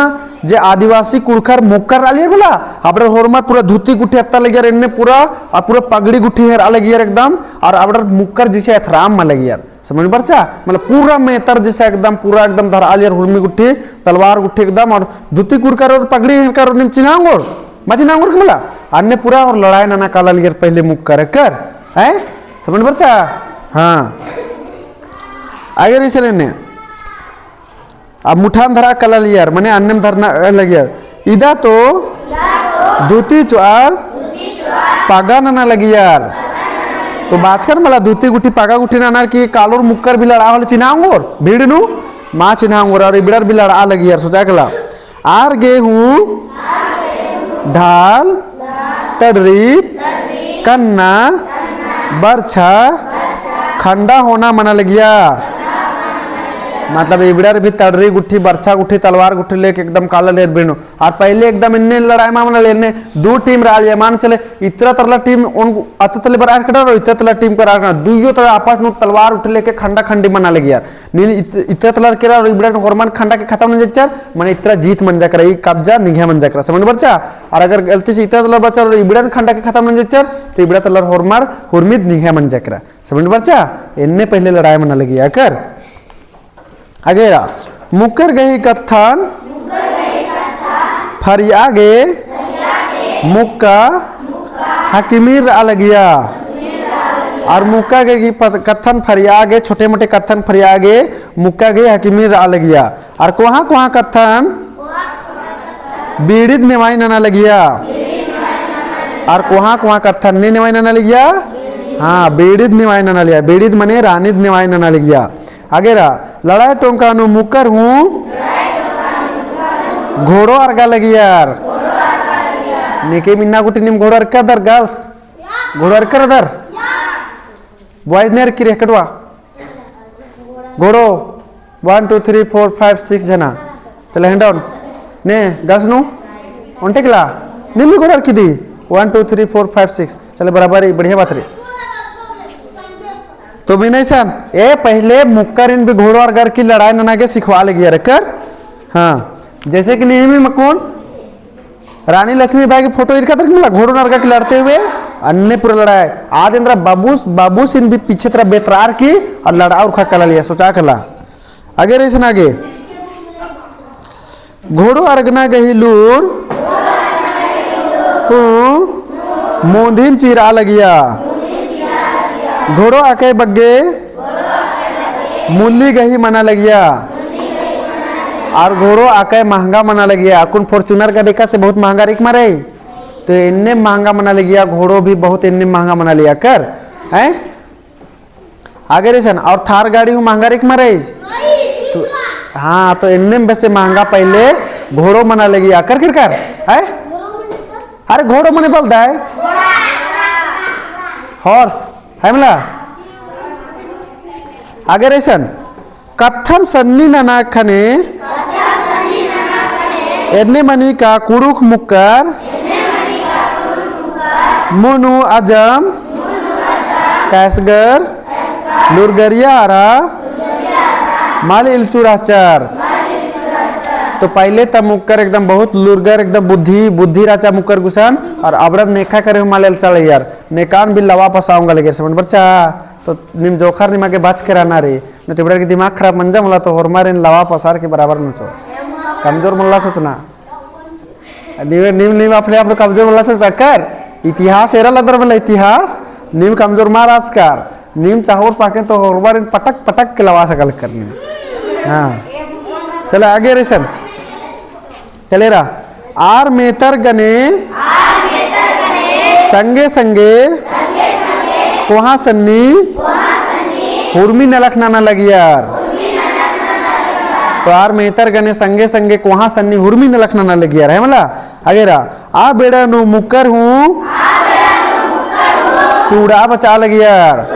जे आदिवासी कुँड़ुख़र मुक्कर रआ लगियर मला, अबड़र होरमा पूरा धुती गुट्ठी अत्ता लगियर, एन्ने पूरा, आ पूरा पगड़ी गुट्ठी हेरआ लगियर एकदम, और अबड़र मुक्कर जैसे एथराम मना लगियर। समझ बरचा? मतलब, पूरा मेतर जैसे एकदम, पूरा एकदम धरआ लगियर हुरमी गुट्ठी, तलवार गुट्ठी एकदम, और धुती कुँड़ुख़र और पगड़ी हेरकर नीम चिन्हा ओंगोर, मा चिन्हा ओंगोर कि मला? अन्ने पूरा और लड़ाई नना काला लगियर पहले मुक्कर कर, हैं? समझ बरचा? हाँ। आगे रई से ने। अब मुठान धरआ काला लगियर, मने अन्नेम धरना लगियर। इदा तो धुती चोअर पगा नना लगियर। तो बाचकर मला धुती गुट्ठी पगा गुट्ठी ननर की कालोर मुक्कर भी लड़आ होले चिन्हा ओंगोर, भीड़ नू मा चिन्हा ओंगोर, और इबड़र भी लड़आ लगियर, सोचा कला। आर गे हूँ ढाल, तड़री, कन्ना, बरछा, खंडा होना मना लगिया। मतलब इबड़र भी तड़री गुट्ठी, बरछा गुट्ठी, तलवार गुट्ठी लेके एकदम काला लगियर भीड़ नू। और पहले एकदम एन्ने लड़ाई मा मना लगियर, एन्ने दू team रआ लगियर, मान चले इतरा तरला team ओन अत्ता तले बरआ केरा और इतरा तरला team केरा, दुइयो तरला आपस नू तलवार गुट्ठी लेके खंडा खंडी मना लगियर। नीन इत-, इतरा तरला केरा और इबड़न होरमन खंडा के खतम नंजर, मने इतरा जीत मंजा केरा, ई कब्जा निंग्है मंजा केरा, समझ बरचा? और अगर गलती से इतरा तरला बरचा और इबड़न खंडा के खतम नंजर, तो इबड़ा तरला होरमर हुरमिद निंग्है मंजा केरा, समझ बरचा? एन्ने पहले लड़ाई मना लगिया कर। आगे रा, मुक्कर गही कत्थन फरिया गे मुक्का हकिमीर रआ लगिया। और मुक्का गही पत-, कत्थन फरिया गे, छोटे मोटे कत्थन फरिया गे मुक्का गही हकिमीर रआ लगिया। और कोहाँ कोहाँ कत्थन बीड़िद नेवाई नना लगिया। और कोहाँ कोहाँ कत्थन ने नेवाई नना लगिया? हाँ, बीड़िद नेवाई नना लगिया। बीड़िद मने रानीद नेवाई नना लगिया। आगे रा, लड़ाई टोंका नू मुक्कर हूँ घोड़ो अरगा लगियर। नेकेम इन्ना गुट्ठी नीम घोड़ो अरगदर girls? घोड़ो अरगदर? Boys ने अरगी रे कटवा। घोड़ो, one, two, three, four, five, six जना। चले hand down। ने, girls नू? ओन्टे कला? नीम भी घोड़ो अरगी दी। One, two, three, four, five, six। चले बराबर ही, बढ़िया बात रे। तो बिना इसन, ए पहले मुक्करिन भी घोड़ो अरगर की लड़ाई नना गे सिखवा लगियर कर। हाँ, जैसे कि नीम ही मकुन रानी लक्ष्मीबाई की photo इरखा तरक मला, घोड़ो नरगा की लड़ते हुए, अन्ने पूरा लड़ाई। आद एन्दरा बाबूस, बाबूसिन भी पीछे तरफ बेतरार की और लड़आ उरखा कला लिया, सोचा कला। आगे रई सन आगे। घोड़ो अरगना गही लूर हूँ मोंधिम चिरआ लगिया। घोड़ो अकय बग्गे मुल्ली गही मना लगिया। और घोड़ो अकय महंगा मना लगिया। अक्कुन Fortuner गाड़ी एकासे बहुत महंगा रई मरई। तो एन्ने महंगा मना लगिया, घोड़ो भी बहुत एन्ने महंगा मना लिया कर, हैं? आगे रई सन, और Thar गाड़ी हूँ महंगा रई मरई। तो, हाँ, तो एन्ने में बेसे महंगा पहले घोड़ो मना लगिया कर, कर, कर, हैं? अरे घोड़ो मने बलदय? Horse, है मला? आगे रई सन, कत्थन सन्नी नना ख़ने एन्ने मनी का कुँड़ुख़ मुक्कर मुनु अजम कैसगर लूरगरिया अरा मल इल्चू रहचर। तो पहिले ता मुक्कर एकदम बहुत लूरगर, एकदम बुद्धि, बुद्धि रहचा मुक्कर गुसन, और अबड़न नेखा करे हूँ मल इल्चा लगियर। नेकान भी लवा पसा ओंगा लगियर, समझ बरचा? तो नीम जोखर निमा गे बच के रहना रे। न तो इबड़ा के दिमाग खराब मंजा मला तो होरमारिन लवा पसार के बराबर नू चो। कमजोर मल्ला सोचना। नीम, नीम, नीम अपने आप नू कमजोर मल्ला सोचना कर। इतिहास एरा लदर मला इतिहास, नीम कमजोर मा रहचकर। नीम चाहोर पाके तो होरमारिन पटक, पटक के लवा सकल कर नीम। हाँ। चले आगे रेसन। चले रा। आर मेतर गने संगे संगे कोहा सन्नी हुरमी नलख नना लगियर। तो आर मेतर गने संगे संगे कोहा सन्नी हुरमी नलख नना लगियर, है मला? आगे रा। आ बेड़ा नू मुक्कर हूँ टूड़ा बचा लगियर।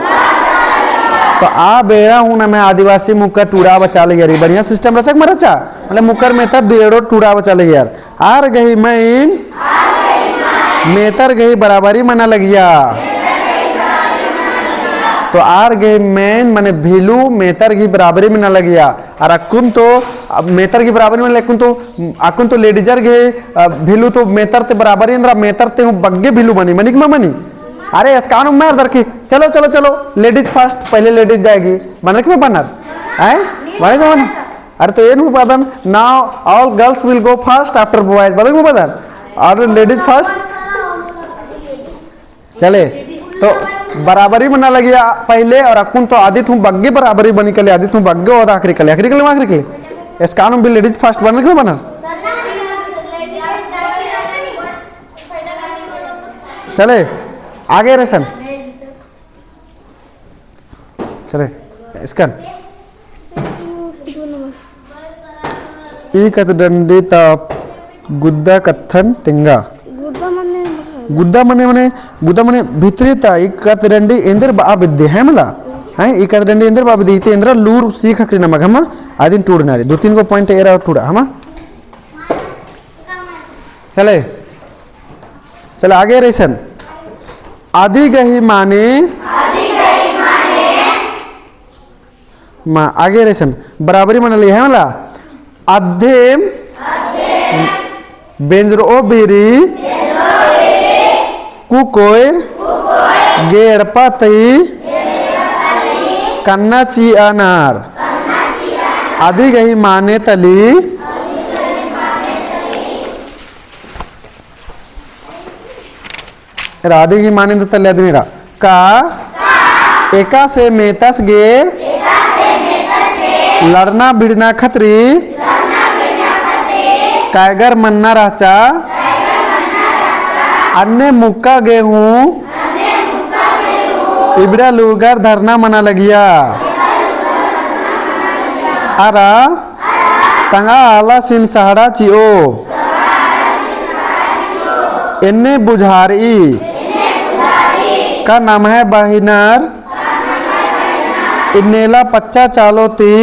तो आ बेड़ा हूँ नम्है आदिवासी मुक्कर टूड़ा बचा लगियर। ई बढ़िया system रहचा कि मा रहचा? मतलब मुक्कर मेतर दुई एड़ो टूड़ा बचा लगियर। आर गही मैन मेतर गही बराबरी मना लगिया। तो आर गही मैन मने value मेतर गही बराबरी मना लगिया। और अक्कुन तो, अब मेतर गही बराबरी मना लगिया, अक्कुन तो, अक्कुन तो लेडीजर गही, अ, value तो मेतर ते बराबरी एन्दरा, मेतर ते हूँ बग्गे value मनी, मनी कि मा मनी? अरे, एसकान उम्मा एरदर की, चलो, चलो, चलो, ladies first, पहले ladies जाएगी, बअनर कि मा बअनर? हैं? बअनर कि मा बअनर? अरे तो एन हूँ बअदन, now all girls will go first after boys। बअदन कि मा बअदन? और ladies first? चले, तो बराबरी मना लगिया पहले, और अक्कुन तो आदित हूँ बग्गे बराबरी बनी कले, आदित हूँ बग्गे ओहदा अखरी कले, अखरी कले मा अखरी कले? एसकान भी ladies first बअनर कि मा बअनर? चले, आगे रेसन। चले, एसकन। ई कत डंडी ता गुद्दा कत्थन तेंगा। गुद्दा मने, गुद्दा मने, मने, गुद्दा मने भितरी ता ई कत डंडी एन्देर बआ बेद्दी है मला। हैं, ई कत डंडी एन्देर बआ बेद्दी, इते एन्दरा लूर सीख अखरी नमा गे हमा, अदिन टूड़ना रे। दो तीन गो point एरा टूड़ा हमा। चले, चले आगे रेसन। अदी गही माने, मा आगे रेसन। बराबरी मना लगिया है मला। अध्यम बेंजरओ बीरी कुकोइर गे एड़पा तली कन्ना चिअनर। अदी गही माने तली रा, अदी गही माने तली अदिन रा। का एकासे मेतस गे लड़ना बिड़ना खतरी कायगर मन्ना रहचा। अन्ने मुक्का गे हूँ इबड़ा लूरगर धरना मना लगिया। अरा तंगआ आलासिन सहड़ा चिओ। एन्ने बुझारई का नम्है बहिनर इन्नेला पच्चा चालो ती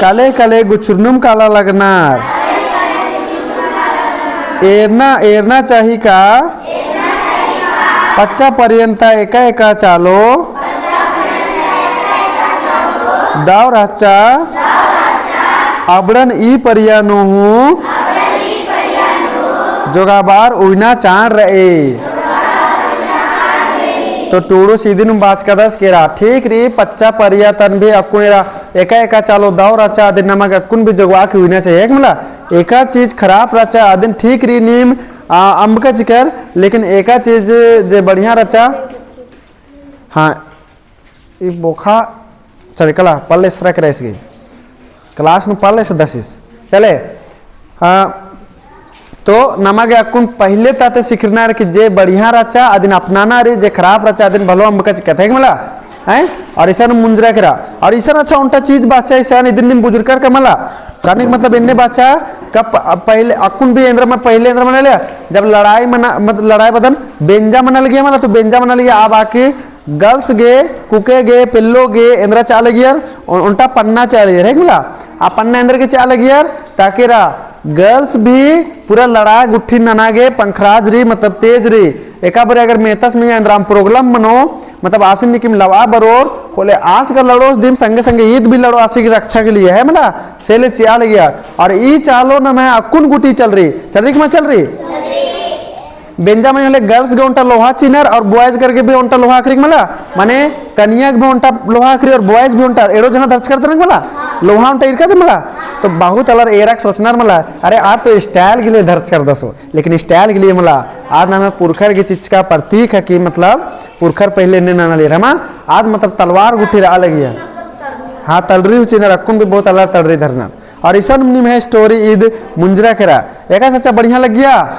कले कले गुछुरनुम काला लगनर। एरना, एरना चाही का पच्चा परियन्ता एका एका चालो दव रहचा। अबड़न ई परिया नू हूँ जोगाबार उइना चाड़ रई। तो टूड़ुस इदिन बाचकदस केरा ठीक रई, पच्चा परिया तन भी अक्कुन एरा एका एका चालो दव रहचा, अदिन नमा गे अक्कुन भी जोगवा के उइना चाहिए, है कि मला? एका चीज खराब रहचा, अदिन ठीक रई नीम, आ, अम्बका चिकर, लेकिन एका चीज जे बढ़िया रहचा, हाँ, ई बोखा, चले कला, पल्ले सरा करे इसगे। Class नू पल्ले से दसिस। चले, हाँ, तो नमा गे अक्कुन पहिले ताते सिखरना रई कि जे बढ़िया रहचा, अदिन अपनाना रई, जे खराब रहचा, अदिन भलो अम्बका चिकर, है कि मला? हैं? और इसन मुंजरा केरा। और इसन अच्छा उन्टा चीज बाचा, इसन इदिन नीम बुजुर्गर का मला। कहने का मतलब एन्ने बाचा, का प-, पहिले अक्कुन भी एन्दरा मा-, पहिले एन्दरा मना लगिया, जब लड़ाई मना, मतलब लड़ाई बअदन, बेंजा मना लगिया मला, तो बेंजा मना लगिया, अब आके girls गे, कुके गे, पेल्लो गे, एन्दरा चिआ लगियर, ओ-, ओन्टा पन्ना चिआ लगियर, है कि मला? आ पन्ना एन्देर गे चिआ लगियर, ताकि रा girls भी पूरा लड़ाई गुट्ठी नना गे पंखराज रई, मतलब तेज रई। एका बारी अगर मेतस मइय्याँ एन्दरा problem मनो, मतलब आसिन नीकिम लवा बरोर, होले आस गा लड़ोस दिम संगे संगे ईद भी लड़ो आसी की रक्षा के लिए है मला, से ले चिआ लगिया। और ई चालो नम्है अक्कुन गूटी चलरी, चलरी कि मल चलरी? बेंजा मनी होले girls गे ओन्टा लोहा चिअनर और boys गे भी ओन्टा लोहा अख़री मला, माने कनिया गे भी ओन्टा लोहा अख़री और boys भी ओन्टा, एड़ो जना धरचकर देना मला, लोहा ओन्टा इरका दे मला। तो बहुत आलर एरा गे सोचनर मला, अरे आद तो style के लिए धरचकर दसो, लेकिन style के लिए मला, आद नम्है पुरखर गे चिचका प्रतीक है कि मतलब पुरखर पहले एन्ने नना लियर हमा, आद मतलब तलवार गुट्ठी रआ लगिया। हाँ, तलरी हूँ चिअनर, अक्कुन भी बहुत आलर तलरी धरनर। और इसन नीम है story ईद मुंजरा केरा। एकासे अच्छा बढ़िया लगिया?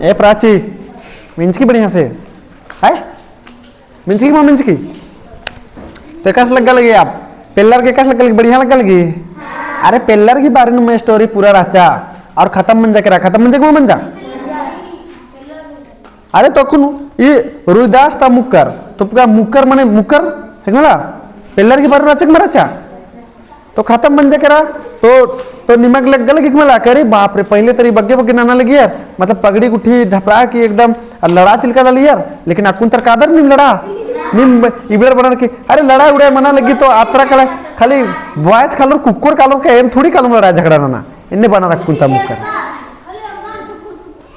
ए प्राची, मिंजकी बढ़िया से? है? मिंजकी कि मल मिंजकी? तो एकासे लग्गा लगी आप? पेल्लर गे एकासे लग्गा लगी? बढ़िया लग्गा लगी? अरे पेल्लर की बारे में story पूरा रहचा और खतम मंजा केरा, खतम मंजा कि मल मंजा? अरे तो अक्कुन ई रोहिदास ता मुक्कर, तो पूरा मुक्कर माने मुक्कर, है मला? पेल्लर की बारे में रहचा कि मल रहचा? तो खतम मंजा केरा, तो, तो निमा गे लग्गा लगी कि मला, अरे बाप रे, पहले तरी बग्गे बग्गे नना लगियर, मतलब पगड़ी गुट्ठी ढपरा की एकदम लड़ा चिलका ललियर, लेकिन अक्कुन तर कादर नीम लड़ा, नीम इबड़र बअनर कि, अरे लड़ा उड़ा मना लगी तो अतरा कला, खाली boys कालोर कुक्कोर कालोर का एम थोड़ी कालोम लड़ा झगड़ा नना, एन्ने बअनर अक्कुन ता मुक्कर।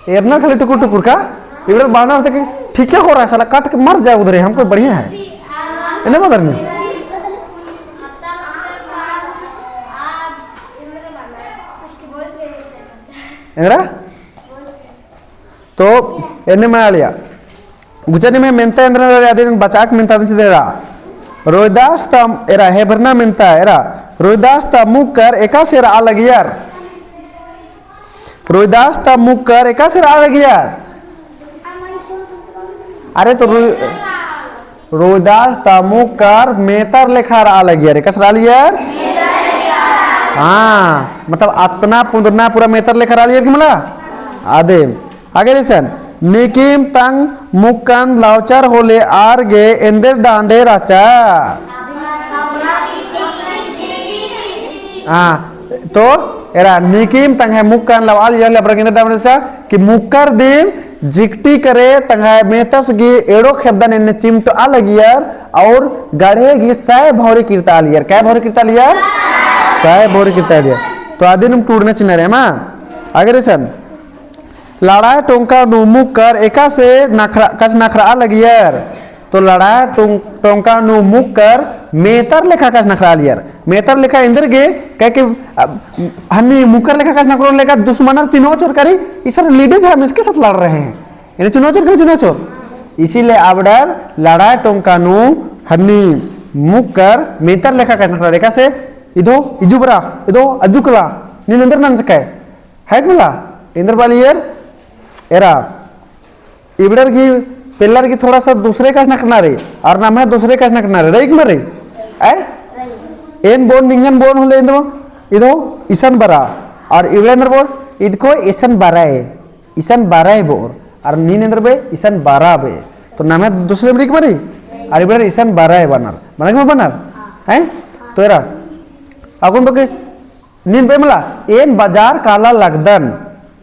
एरना खाली टुकुर टुकुर का, इबड़र बअनर तक ठीक है हो रहा है, साला काट के मर जाए उधर ही, हमको बढ़िया है। एन्ने बअनर नी। एन्दरा? तो एन्ने मना लिया। गुचनी में मेन्ता एन्दरा रे, अदिन बचाक मेन्ता दिन से देरा। रोहिदास ता एरा हेबरना मेन्ता एरा। रोहिदास ता मुक्कर एकासे रआ लगियर। रोहिदास ता मुक्कर एकासे रआ लगियर? अरे तो रो-, रोहिदास ता मुक्कर मेतर लेखा रआ लगियर। एकासे रआ लगियर? हाँ, मतलब अतना पुंदरना पूरा मेतर लेखा रआ लगियर कि मला? आदे। आगे listen, नीकिम तंग मुक्कन लाउचर होले आर गे एन्देर डांडे रहचा। हाँ, तो एरा नीकिम तंग्है मुक्कन लवआ लगियर होले अबड़ा गे एन्देर डांडे रहचा कि मुक्कर दिम जिकटी करे तंग्है मेतस गही एड़ो खेबदन एन्ने चिमटआ लगियर और गढ़े गही सय भौरी किरता लगियर। कै भौरी किरता लगियर? सय भौरी किरता लगियर। तो अदिन टूड़ना चिन्हर है मा। आगे listen, लड़ाय टोंका नू मुक्कर एकासे नखरा, कछनखरआ लगियर। तो लड़ाय टों-, टोंका नू मुक्कर मेतर लेखा कछनखरआ लगियर। मेतर लेखा एन्देर गे, कहे कि, अ, हन्नी मुक्कर लेखा कछनखरओर लेखा दुश्मनर चिन्होचोर करी, इसन ladies हम इसके साथ लड़ रहे हैं। इन्हें चिन्होचोर करी चिन्होचोर। इसीलिए अबड़र लड़ाय टोंका नू हन्नी मुक्कर मेतर लेखा कछनखरआ लगियर। एकासे इदो इजु बरा, इदो अजु कला, नीन एन्देर नंजकय। है कि मला? एन्देर बआ लगियर एरा। इबड़र गही, पेल्लर गही थोड़ा सा दूसरे कछनखरना रई, और नम्है दूसरे कछनखरना रई, रई कि मल रई? ऐ? एन बओन, निंगन बओन होले एन्देर बओन, इदो इसन बरा, और इबड़र एन्देर बओन, इदको इसन बरय, इसन बरय बओर, और नीन एन्देर बअय, इसन बरा बअय। तो नम्है दूसरे में रई कि मल रई? और इबड़र इसन बरय बअनर, बअनर कि मल बअनर? हैं? तो एरा, अक्कुन बके नीन बअय मला, एन बजार काला लगदन।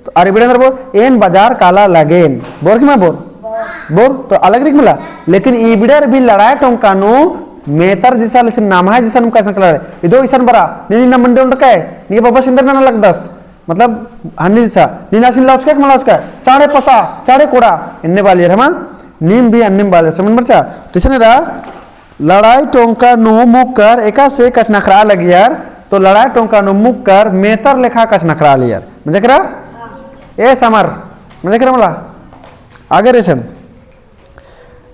तो अरा इबड़र एन्देर बओर, एन बजार काला लगेन। बओर कि मल बओर? बओर। तो अलग रई कि मला। लेकिन इबड़र भी लड़ाय टोंका नू मेतर जिसा लेकिन नम्है जिसा नू कछनखरआ लगियर। इदो इसन बरा, नीन इन्ना मंडी ओंडकय, नीके बबस एन्देर नना लगदस। मतलब, हन्नी जिसा, नीन आसिन लाउचकय कि मल लाउचकय, चाँड़े पसा, चाँड़े कोड़ा, एन्ने बआ लगियर हमा, नीम भी अन्नेम बआ लगियर, समझ बरचा? तो इसन एरा, लड़ाय टोंका नू मुक्कर एकासे कछनखरआ लगियर, तो लड़ाय टोंका नू मुक्कर मेतर लेखा कछनखरआ लगियर। मंजा केरा? ए समर, मंजा केरा मला? आगे listen,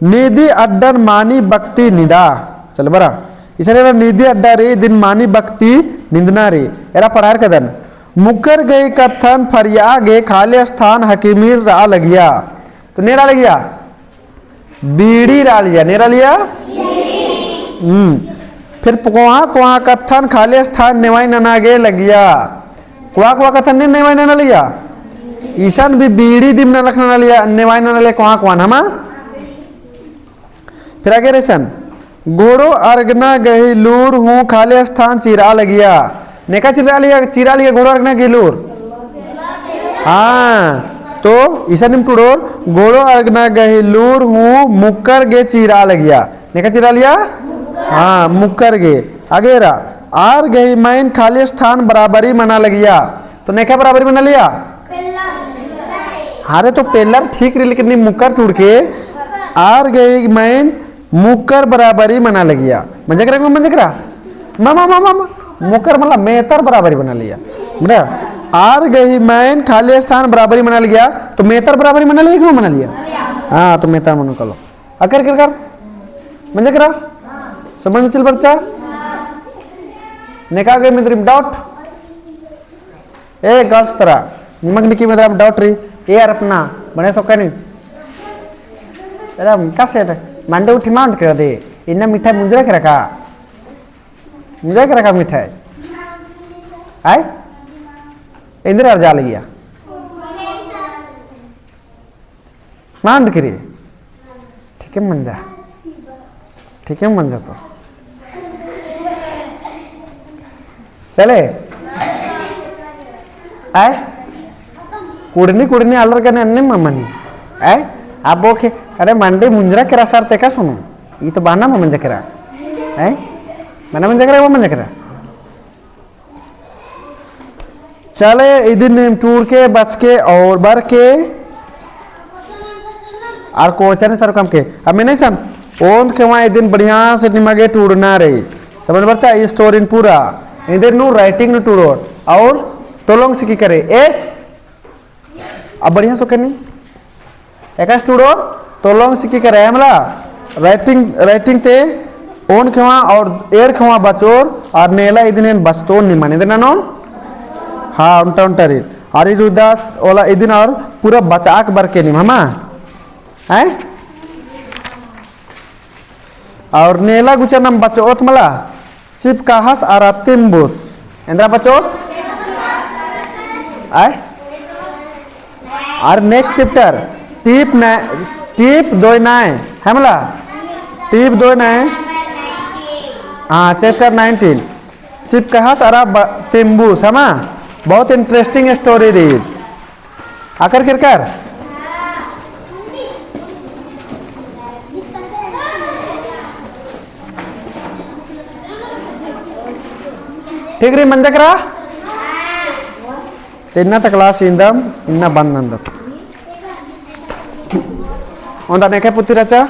नीदी अड्डन मानी बक्ती निदा। चल बरा। इसन एरा नीदी अड्डा रई, इदिन मानी बक्ती निंदना रई। एरा पढ़ार कदन। मुक्कर गही कत्थन फरिया गे खाली स्थान हकीमीर रआ लगिया। तो ने रआ लगिया? बीड़ी रआ लगिया, ने रआ लगिया? हम्म। फिर कोहाँ कोहाँ कत्थन खाली स्थान नेवाई नना गे लगिया। कोहाँ कोहाँ कत्थन ने नेवाई नना लगिया? इसन भी बीड़ी दिम नलख नना लगिया, नेवाई नना लगिया कोहाँ कोहाँ, हमा? फिर आगे रई इसन, घोड़ो अरगना गही लूर हूँ खाली स्थान चिरआ लगिया। नेका चिरआ लगिया, चिरआ लगिया घोड़ो अरगना गही लूर। हाँ। तो इसन नीम टूड़ोर, गोड़ो अरगना गही लूर हूँ मुक्कर गे चीरा लगिया। नेका चीरा लिया? हाँ, मुक्कर गे। आगे रा, आर गही मइन खाली स्थान बराबरी मना लगिया। तो नेका बराबरी मना लिया? हाँ रे, तो पेल्लर ठीक रई, लेकिन नीम मुक्कर टूड़के आर गही मइन मुक्कर बराबरी मना लगिया। मंजा केरा, मंजा केरा? मा, मा, मा, मा, मा। मुक्कर मला मेतर बराबरी मना लिया। बड़ा, आर गही मइन खाली स्थान बराबरी मना लिया, तो मेतर बराबरी मना लिया कि मना लिया? हाँ, तो मेतर मनो कालो। अकर केरकर? मंजा केरा? समझ में चिल बरचा? नेका गे मिंदरिम doubt? ए girls तरा, निमक निकी मेदरा doubt रई, ए अरपना, बने सोकनी। अरे, कसे ते, मंडे उठी मांड केरा दे, इन्ना मिठाई मुंजरा केरा का? मुंजरा केरा का मिठाई? आय? एन्देर अरजा लगिया। मांड केरी। ठीक है मंजा। ठीक है मंजा तो। चले? आय? कुड़नी, कुड़नी आलर गने अन्ने ममनी। आय? अब ओके, अरे मंडे मुंजरा केरा सर ते का सुनो? ई तो बहाना मंजा केरा। आय? बहाना मंजा केरा, वो मंजा केरा। चले, इदिन नीम टूड़के, बचके और बरके, और question answer कमके। अब मैं नहीं सन, ओन्द खेवा इदिन बढ़िया से निमा गे टूड़ना रई। समझ बरचा, ई story न पूरा। इदिन नू writing नू टूड़ोर, और तोलोंग सिकी करे। ए, अब बढ़िया से कनी। एकासे टूड़ोर, तोलोंग सिकी केरा, एमला writing, writing ते ओन खेवा और एर खेवा बचोर, और नेला इदिन एन बचतोन निमन। इदिन ननोन? हाँ, उन्टा उन्टा रई। और ई रुदास ओला इदिन और पूरा बचाक बरके निम, हमा? हैं? और नेला गुचा नम बचोत मला, चिपकाहस अरा तिम्बुस। एन्दरा बचोत? आय? और next chapter, टीप नै, टीप दोय नाय, है मला? टीप दोय नाय। हाँ, chapter nineteen। चिपकाहस अरा ब-, तिम्बुस, है मा? बहुत interesting story रई। आकर केरकर? ठीक रई, मंजा केरा? ते इन्ना ता class इन्दम, इन्ना बंद नन्दत। ओन्दा नेके पुती रहचा?